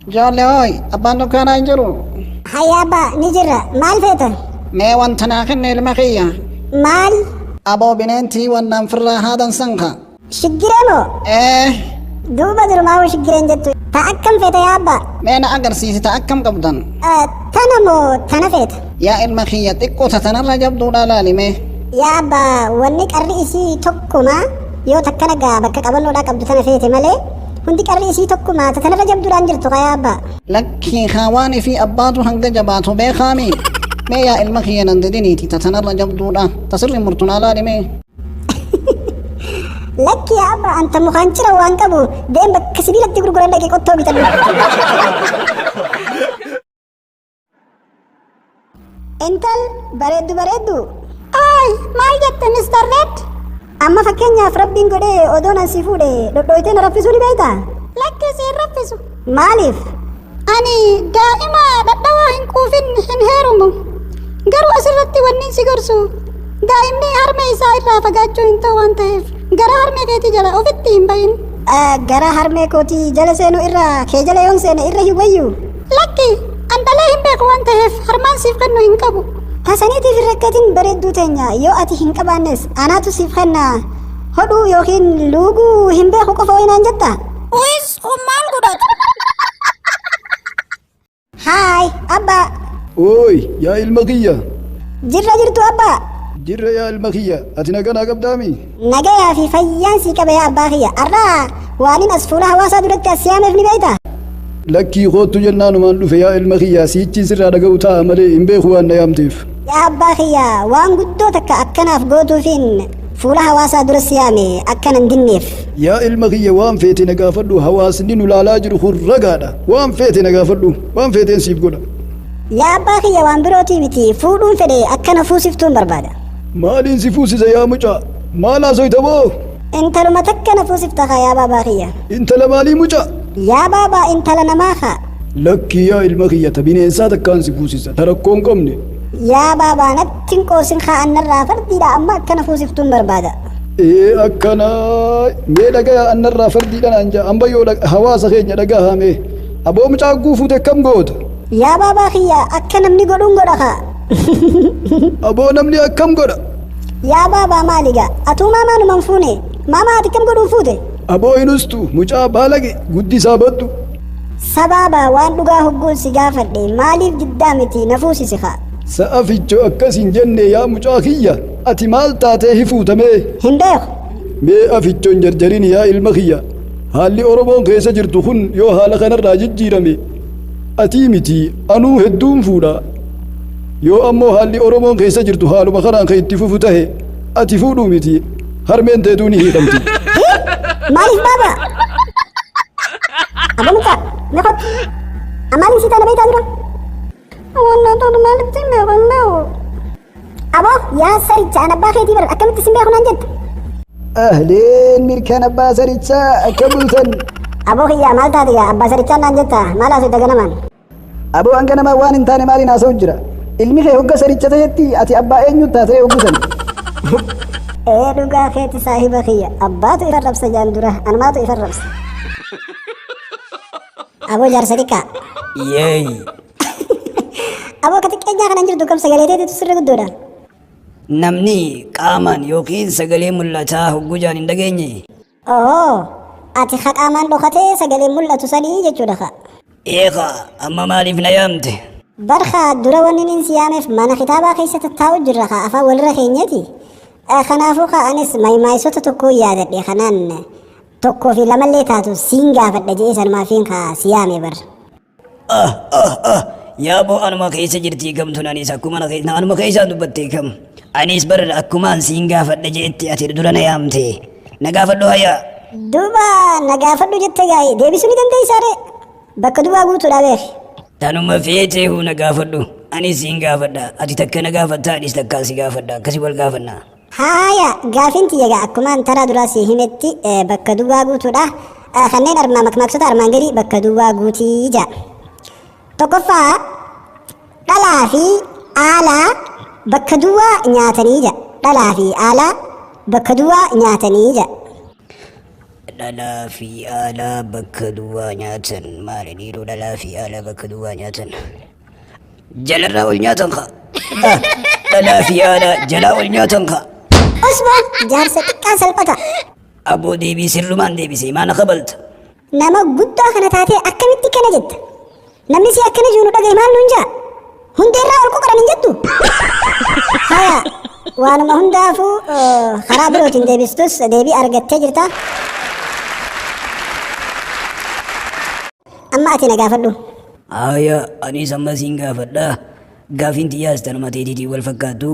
Ijoollee hooy, abbaan dukkaanaa hin jiru. Hayya abbaa, ni jirra. Maal feeta? Mee wanta naa kenne ilma kiyya. Maal? Aboo bineentii wannaan firraa haadan san ka. Shiggiree moo? Ee. Duuba durumaa shiggireen jettu. Ta akkam feeta yaa abbaa? Mee na agarsiisi ta akkam qabdan. Tana moo tana feeta? Yaa ilma kiyya xiqqoo ta tanarra jabduudha laali mee. Yaa abbaa, wanni qarri isii tokkuma yoo takkana gaa bakka qabannoodhaa qabdu tana feete malee hundi qarri isii tokkuma ta tanarra jabduudhaan jirtu kaa yaa abbaa. Lakkii kaa waan ifii abbaatu hanga jabaatu beekaami. Mee yaa ilma kiyya nan didiniiti ta tanarra jabduudha ta sirri murtu naa laali mee. Lakki yaa abbaa anta mukaan cira waan qabu deem bakka sibiilatti gurguran dhaqee qottoo bitadhu. Intal bareeddu bareeddu. Ay, maal jette Mr. Red? Amma fakkeenyaaf rabbiin godhee odoon an si fuudhe dhodhooytee na raffisuu ni beektaa? Lakki si hin raffisu. Maaliif? Ani daa'ima dhadhawaa hin quufin hin heerumu. Garuu asirratti wanni si gorsu daa'imni harmee isaa irraa fagaachuu hin ta'u waan ta'eef gara harmee keetii jala ofitti hin bahin. Gara harmee kootii jala seenuu irra kee jala yoon seene irra hin wayyu. Lakki an dhalee hin beeku waan ta'eef harmaan siif kennu hin qabu. Tasaniitiif hin rakkatin bareedduu teenya yoo ati hin qabaannes anaatu siif kenna. Hodhuu yookiin luuguu hin beeku qofa wayinaan jetta. Uyis kun maal godhata? Haay abbaa. Ooy yaa ilma kiyya. Jirra jirtu abbaa. Jirra yaa ilma kiyya ati naganaa qabdaami? Nagayaa fi fayyaan sii qaba yaa abbaa kiyya. Arraa waanin as fuula hawaasaa duratti as siyaameef ni beektaa? Lakkii koottu jennaanumaan dhufe yaa ilma kiyya siichiin sirraa dhaga'u ta'a malee hin beeku waan na yaamteef. Yaa abbaa kiyya waan guddoo takka akkanaaf gootuufiin fuula hawaasaa dura siyaame akka nan dinneef. Yaa ilma kiyya waan feete na gaafadhu hawaasni nu laalaa jiru kun ragaadha. Waan feete na gaafadhu waan feeteen siif godha. Yaa abbaa kiyya waan birootii miti fuudhuun fedhe akka na fuusiftuun barbaada. Maaliin si fuusisa yaa mucaa? Maal haasoyta boo? Intaluma takka na fuusifta kaa yaa baabaa kiyya. Intala maalii mucaa? Yaa baabaa intala namaa kaa. Lakkii yaa ilma kiyya ta bineensaa takkaan si fuusisa ta rakkoo hin qabne. Yaa baabaa natti hin qoosin kaa annarraa fardiidha amma akka na fuusiftuun barbaada. Ee akkanaa mee dhagaya annarraa fardiidha naan ja'a amma yoo hawaasa keenya dhagahaa mee aboo mucaa guufuute akkam goota. Yaa baabaa kiyya akka namni godhuun godha kaa. Aboo namni akkam godha. Yaa baabaa maali gaa atuu maamaa numan fuune maamaa ati akkam godhuun fuute. Aboo hinustu mucaa baalage guddisaa baddu. Sabaaba waan dhugaa hogguun si gaafadhe maaliif diddaa miti na fuusisi kaa. Sa'a ficho akkas hin jenne yaa mucaa kiyya ati maal taatee hifuutamee. Hin beeku. Mee aficho hin jarjarin yaa ilma kiyya haalli Oromoon keessa jirtu kun yoo haala kanarraa jijjiirame atii miti anuu hedduun fuudha. Yoo ammoo haalli Oromoon keessa jirtu haaluma kanaan kan itti fufu tahe ati fuudhuu miti harmeen teetuu ni hiikamti. Maaliif baaba? Aboo mucaa mee kottu. Amaaliin si taana beektaa dura? Waan ta'u maaliif sin beeku hin beeku. Aboo yaa saricha an abbaa keetii bara akkamitti sin beeku naan jetta? Ahleen mirkaan abbaa sarichaa akka bultan. Aboo kiyyaa maal taate gaa abbaa sarichaa naan jetta maal haasofta ganamaan? Aboo hanga namaa waan hin taane maaliin haasa'u jira? Ilmi kee hogga saricha ta'etti ati abbaa eenyu taatee hoggusan? Ee dhugaa keeti saahiba kiyya abbaatu ifa rabsa jaan dura anumaatu ifa rabsa. Aboo jaarsa xiqqaa. Yeey. Aboo ka xiqqeenyaa kanan jirtu kam sagalee teetitu sirri guddoodha. Namni qaamaan yookiin sagalee mul'ataa hogguu jaan hin dhageenye. Ohoo ati ka qaamaan dhokatee sagaleen mul'atu sanii jechuudha ka. Eekaa amma maaliif na yaamte? Barka dura wanni nin si yaameef mana kitaabaa keessa tattaa'u jirra ka afaan walirra keenyeti. Kanaafuu ka anis maaymaayisota tokko yaadadhe kanaan tokkoo fi lamallee taatu siin gaafadha je'ee sanumaafiin ka si yaame bar. Ah ah ah yaa boo anuma keessa jirtii kamtun anis akkuma anuma keessaan dubbattee kam anis bar akkumaan siin gaafadha je'etti ati dura na yaamte na gaafadhu hayaa. Duuba na gaafadhu jette gaa'e deebisuu ni dandeessaa ree? Bakka duwwaa guutuudha beeki. Tanuma feeteehu na gaafadhu anis siin gaafadha ati takka na gaafatta anis takkaan si gaafadha akkasi wal gaafanna. Haaya gaafiin tiyya gaa akkumaan taraa duraa si himetti bakka duwwaa guutuudha. Kanneen armaa makmaaksota armaan gadii bakka duwwaa guutii ja'a. Tokkoffaa dhalaa fi aalaa bakka duwwaa nyaatanii ja'a. Dhalaa fi aalaa bakka duwwaa nyaatanii ja'a. Dhalaa fi aalaa bakka duwwaa nyaatan maali dhiiroo dhalaa fi aalaa bakka duwwaa nyaatan? Jalarraa ol nyaatan kaa. Dhalaa fi aalaa jalaa ol nyaatan kaa. Usboo jaarsa xiqqaan salphata. Aboo deebii sirrumaan deebisee maana kabalta. Nama guddaa kana taatee akkamitti kana jetta? Namni si akkana jiru nu dhagaye maal nuun jaa? Hundeerraa ol qoqoran hin jettu? Haya, waanuma hundaafuu karaa birootiin deebistus deebii argattee jirta. Amma ati na gaafadhu. Haya, anis amma siin gaafadha. Gaafiin tiyyaas tanuma teetiitiin wal fakkaattu.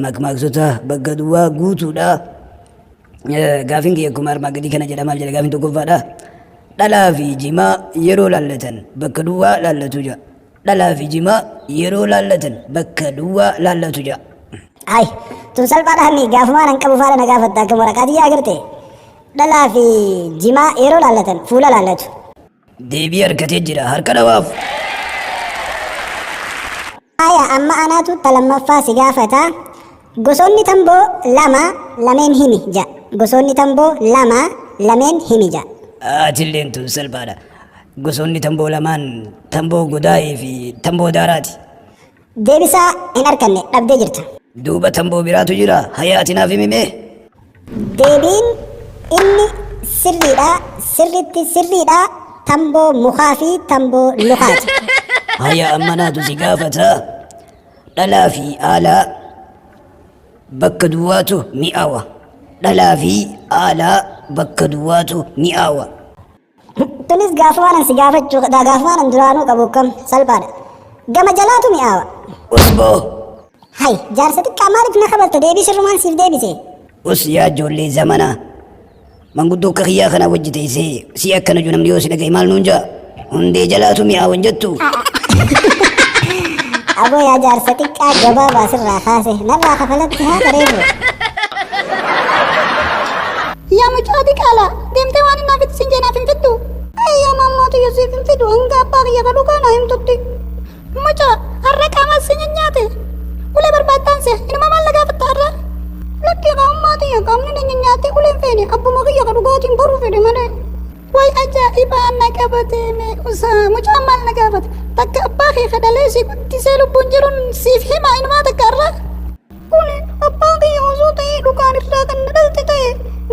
Makmaaksota bakka duwwaa guutuudha. Gaafiin kiyya akkuma armaan gadii kana jedha maal jedha gaafiin tokkoffaadha. Dhalaa fi jimaa yeroo laallatan bakka duwwaa laallatu jedha. Dhalaa fi jimaa yeroo laallatan bakka duwwaa laallatu jedha. Ay, tun salphaadha mi gaafumaan an qabu faana na gaafatta akka waraqaa tiyyaa agarte. Dhalaa fi jimaa yeroo laallatan fuula laallatu. Deebii argatee jira harka dhawaaf. Aya amma anaatu ta lammaffaa si gaafata. Gosoonni tamboo lama lameen himi ja. Gosoonni tamboo lama lameen himi ja. Atilleen tun salphaadha. Gosoonni tamboo lamaan tamboo godaa'ee fi tamboo daaraati. Deebisaa hin arkanne dhabdee jirta. Duuba tamboo biraatu jira haya ati naaf himi mee. Deebiin inni sirriidha sirritti sirriidha tamboo mukaa fi tamboo lukaati. Haya amma naatu si gaafata. Dhalaa fi aalaa bakka duwwaatu mi'aawa. Dhalaa fi aalaa bakka duwwaatu mi'aawa. Tunis gaafumaan an si gaafachuu gaafumaan an duraanuu qabu kam salphaadha. Gama jalaatu mi'aawa. Usboo. Hay jaarsa xiqqaa maaliif na kabalta deebii sirrumaan siif deebise. Us yaa ijoollee zamanaa. Manguddoo akka kiyyaa kana wajji teessee si akkana jiru namni yoo si dhagaye maal nuun jaa? Hundee jalaatu mi'aawa hin jettu. Aboo yaa jaarsa xiqqaa gabaabaa sirraa kaase narraa kafalatti haa bareedu. Yaa mucaa diqaalaa deemtee waan inni fitti siin jeenaaf hin fiddu. Yaa mammaatu Yusuuf hin fidu hanga abbaa kiyya kadhu kana himtutti. Mucaa har'a qaama si nyaate. Ulee barbaaddan se inuma maal na gaafatta har'a? Lakki qaammaa tiyya qaamni na nyaate uleen feene abbuma kiyya ka dhugaatiin baruu fedhe malee. Way ajaa'ibaa na qabatee mee usaa mucaan maal na gaafata? Takka abbaa kee kadhalee si guddisee lubbuun jiruun siif hima inumaa takka har'a. Kuni abbaan kiyya osoo ta'ee dhugaan irraa kan na dhalte ta'e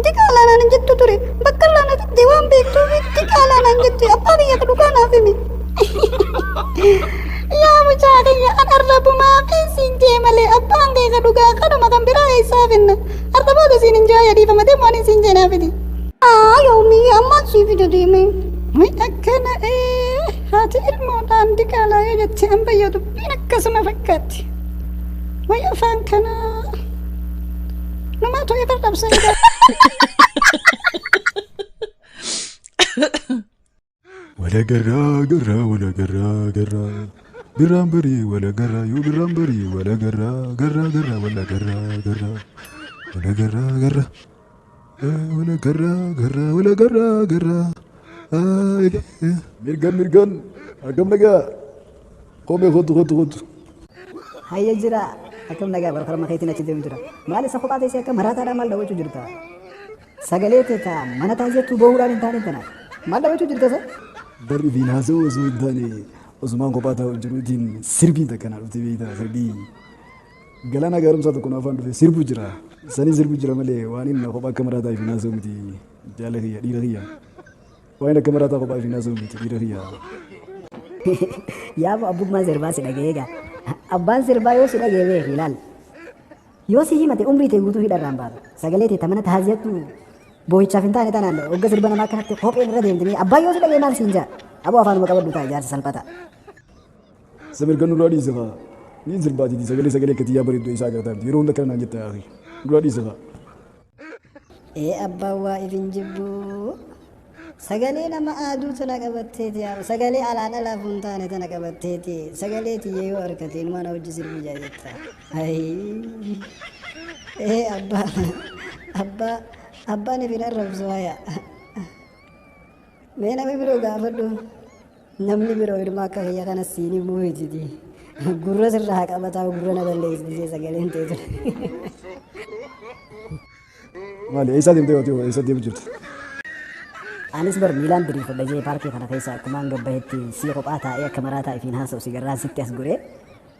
diqaalaa naan hin jettu ture. Bakka irraa na fidde waan beektuuf diqaalaa naan jette abbaa kiyya ka dhugaa naaf himi. Yaa mucaa kiyya an arrabumaa fi siin jee malee abbaan kee ka dhugaa kanuma kan biraa eessaa finna. Arra booda siin hin jaaya dhiifama deemu ani siin jee naa fidi. Aa yoomii ammaan sii fida deeme. Way akkana ee haati ilmoodhaan diqaalaa yoo jette an bayya dubbiin akkasuma fakkaatti. Way afaan kanaa. Numaatu efer dhabsee. Wala garraa garraa wala garraa garraa birraan barii wala garraa yoo birraan barii wala garraa garraa garraa wala garraa garraa wala garraa garraa wala garraa garraa wala garraa garraa. Mirgan mirgan akkam nagaa koomee kootu kootu kootu. Hayya jira akkam nagaa barfara makeetiin achi deemu jira. Maal isa kophaa teessee akka maraataadhaa maal daawwachuu jirta? Sagalee teetaa mana taasisettuu boohuudhaan hin taane tana. Maal daawwachuu jirta isa? Barri fi haasa'uu osoo hin taane osumaan kophaa taa'u jiruutiin sirbiin takka naa dhufte beektaa sirbii galaana gaarumsaa tokko naaf afaan dhufe sirbu jira. Sanii sirbu jira malee waan inni kophaa akka maraataa fi haasa'u miti jaala kiyya dhiira kiyya. Waan akka maraataa kophaa fi haasa'u miti dhiira kiyya. Yaaba abbummaan sirbaa si dhaga'ee egaa. Abbaan sirbaa yoo si dhaga'e beeki ilaal. Yoo si himate umrii ta'e guutuu hidharraan baatu. Sagalee ta'e mana taaziyattu boo'ichaaf hin taane tanaan hogga sirba namaa akkanatti kopheen irra deemtee abbaan yoo si dhaga'e maal siin jaa. Aboo afaanuma qabadhu ta'a jaarsa salphata. Isa mirgan nurraa dhiise kaa. Niin sirbaatiiti sagalee sagalee akka tiyyaa bareedduu isaa agartaa miti yeroo hunda akkana naan jetta yaa akhi. Nurraa dhiise kaa. Ee abbaan waa ifin jibbu. Sagalee nama aaduu tana qabatteeti yaa sagalee alaan alaaf hin taane tana qabatteeti sagalee tiyya yoo argate inumaan hojii sirbi jaa jetta. Ayii. Ee abbaa abbaa abbaan ifin arrabsu haya. Mee nama biroo gaafadhu. Namni biroo ilma akka kiyya kana siin himuu miti. Gurra sirraa qabataa gurra na balleessisee sagaleen ta'e ture. Maali eessaa deemtee yoo eessa deemu jirta? Anis bar miilaan diriirfadha jee paarkii kana keessa akkumaan gabbahetti sii kophaa taa'ee akka maraa ifiin haasa'u si garraan sitti as goree.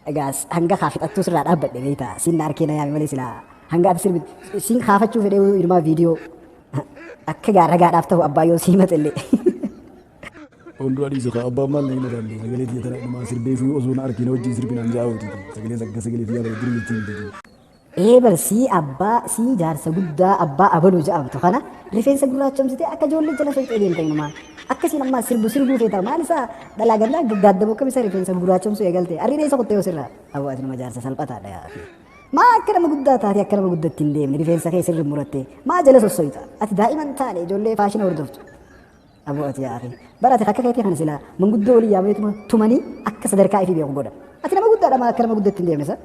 Egaa hanga kaafixattuu sirraa dhaabbadhe beektaa, siin na arkee na yaame malee silaa hanga ati sirbi siin kaafachuu fedhee ilmaa viidiyoo akka gaa ragaadhaaf ta'u abbaa yoo sii maxillee. Fuuldura dhiise kaa abbaan maal na himata illee sagalee tiyya tana dhumaa sirbee fi osoo na arkiin wajjin sirbinaan jaa'uuti sagalee akka sagalee tiyyaa bara durii ittiin miti. Ee bar sii abbaa sii jaarsa guddaa abbaa abaluu ja'amtu kana rifeensa gurraachomsitee akka ijoollee jala soqxee deemta inumaa. Akkasiin ammaa sirbu sirbuu feeta maal isaa dhalaa gandaa gaggaaddamu akkam isa rifeensa gurraachomsuu eegalte arriin eessa kuttee osirraa. Aboo ati nama jaarsa salphataadha yaa akhi. Maa akka nama guddaa taatee akka nama guddatti hin deemne rifeensa kee sirri murattee maa jala sossoyta ati daa'ima hin taane ijoollee faashina hordoftu. Aboo ati yaa akhi bara ati akka keetii kana silaa manguddoo olii yaamaneetuma tumanii akka sadarkaa ifii beeku godhan. Ati nama guddaadha maa akka nama guddatti hin deemne sa?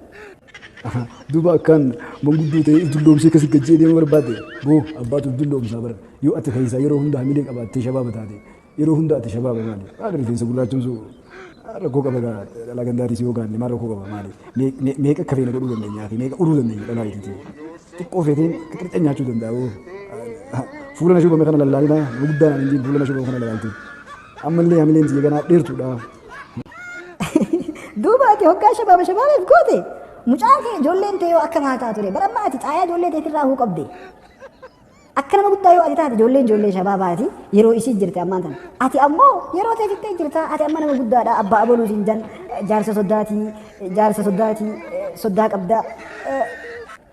Duuba akkaan manguddoo ta'ee if dulloomsee akkasi gajjee deemuu barbaadde boo abbaatu if dulloomsaa bara yoo ati keessaa yeroo hunda hamilee qabaattee shabaaba taate yeroo hunda ati shabaaba maali maali rifeensa gurraachomsuu rakkoo qaba gaa dhalaa gandaatis yoo gaanne maal rakkoo qaba maali meeqa akka feene godhuu dandeenya fi meeqa uruu dandeenya dhalaa itiitii xiqqoo feeteen qixxixa nyaachuu danda'a boo fuula na shubame kana lallaalina nama guddaan ani hin fuula na shubame kana lallaalte ammallee hamileen tiyya ganaa dheertuudha. Duuba ati hoggaa shabaaba shabaabeef goote mucaan kee ijoolleen tee yoo akka maa taatu ture bara amma ati caayaa ijoollee teetirraa huu qabde. Akka nama guddaa yoo ati taate ijoolleen ijoollee shabaabaati yeroo isii jirti ammaan tana. Ati ammoo yeroo tee fixxee jirta ati amma nama guddaadha abbaa abaluu siin jan jaarsa soddaatii jaarsa soddaatii soddaa qabda.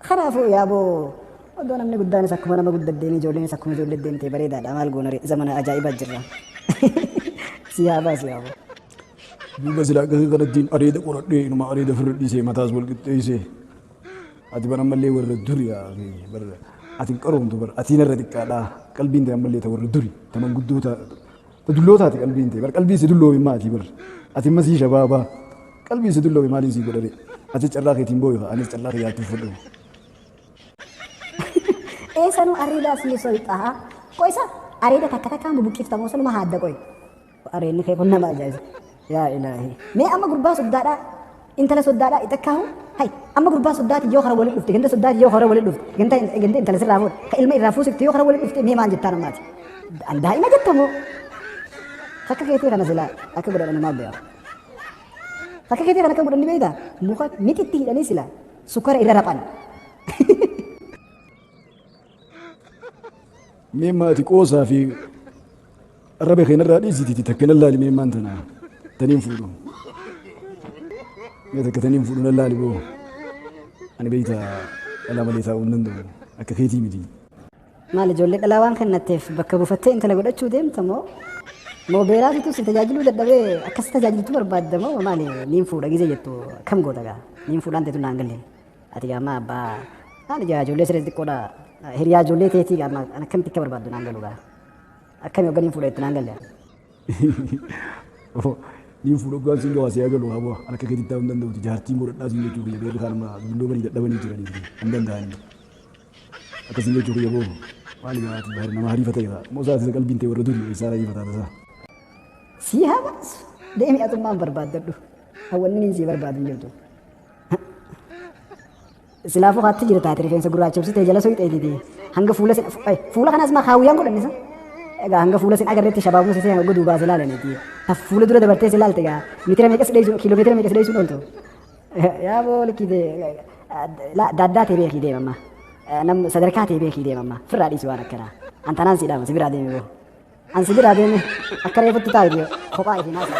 Kanaafuu yaaboo odoo namni guddaanis akkuma nama guddaa deemee ijoolleenis akkuma ijoollee deemtee bareedaadha maal goona zamana ajaa'ibaa jirra. Si haa baasu yaaboo. Duuba silaa akka kanattiin areeda qoradhee inuma areeda firra dhiisee mataas wal qixxeessee ati bara ammallee warra duri bara ati hin qaroomtu bara ati narra xiqqaadha qalbiin ta'e ammallee ta warra duri ta manguddoota ta dullootaati qalbiin ta'e bara qalbii si dulloome maati bara ati amma sii shabaabaa qalbii si dulloome maaliin sii godhare ati carraa keetiin boo'i anis carraa kiyyaatti fudhu. Eessanuu arriidaas ni soyxaa qoysa areeda takka takkaan bubuqqiftamoo sanuma haadda qoy. Areedni kee kun nama ajaa'iba. Yaa ilaahi. Mee amma gurbaa soddaadhaa intala soddaadhaa ixakkaahu hay amma gurbaa soddaati yoo kara waliin dhufte ganda soddaati yoo kara waliin dhufte ganda ganda intala sirraa fuudhe ka ilma irraa fuusifte yoo kara waliin dhufte mee maal jettaan ammaati. An daa'ima jettamoo akka keetii kana silaa akka godhan namaa beeku. Akka keetii kana akka godhan ni beektaa muka mixitti hidhanii silaa sukkara irra raphan. Mee maati qoosaa fi arraba keenarraa dhiisitiiti takka nan laali mee maan tana taniin fuudhu. Mee takka taniin fuudhu nan laali boo. Ani beektaa dhalaa malee taa'uu hin danda'u akka keetii miti. Maal ijoollee dhalaa waan kennatteef bakka buufattee intala godhachuu deemta moo moo beeraatitu si tajaajiluu dadhabee akkas tajaajiltu barbaadda moo maali niin fuudha gizee jettu kam goota gaa niin fuudhaan teetu naan galle ati gaa amma abbaa maali gaa ijoollee siree xiqqoodha hiriyaa ijoollee teetii gaa amma akkamitti akka barbaaddu naan galu gaa akkami hogga niin fuudha jettu naan galle. Niin fuudha hoggaan siin gahaa si agalu haa bu'a akka keetii taa'uu hin danda'uti jaartiin godhadhaa siin jechuu kiyya beerri kaan amma dulloomanii dadhabanii jiranii hin danda'anii. Akkasiin jechuu kiyya boo maali gaa ati bahar nama hariifa ta'e ta'a moo isaati qalbiin ta'e warra durii isaa hariifa taata isaa. Sii haa baasu deemi atummaan barbaaddadhu hawwanni niin sii barbaadu hin jirtu. Silaafuu haatti jira taate rifeensa gurraachomsitee jala soyxeetiti hanga fuula sin fuula kanas maa kaawuyyaan godhanne sa egaa hanga fuula sin agarretti shabaabuu sisee hanga duubaa si ilaalaniiti ta fuula dura dabartee si ilaalte egaa mitira meeqa si dheessu kiiloomeetira meeqa si dheessuun ooltu yaa boo likkii daaddaa ta'e beekii deema amma nam sadarkaa ta'e beekii deema amma firraa dhiisi waan akkanaa an tanaan si dhaama si biraa deeme boo an si biraa deeme akka reefutti taa'e kophaa ifi naasa.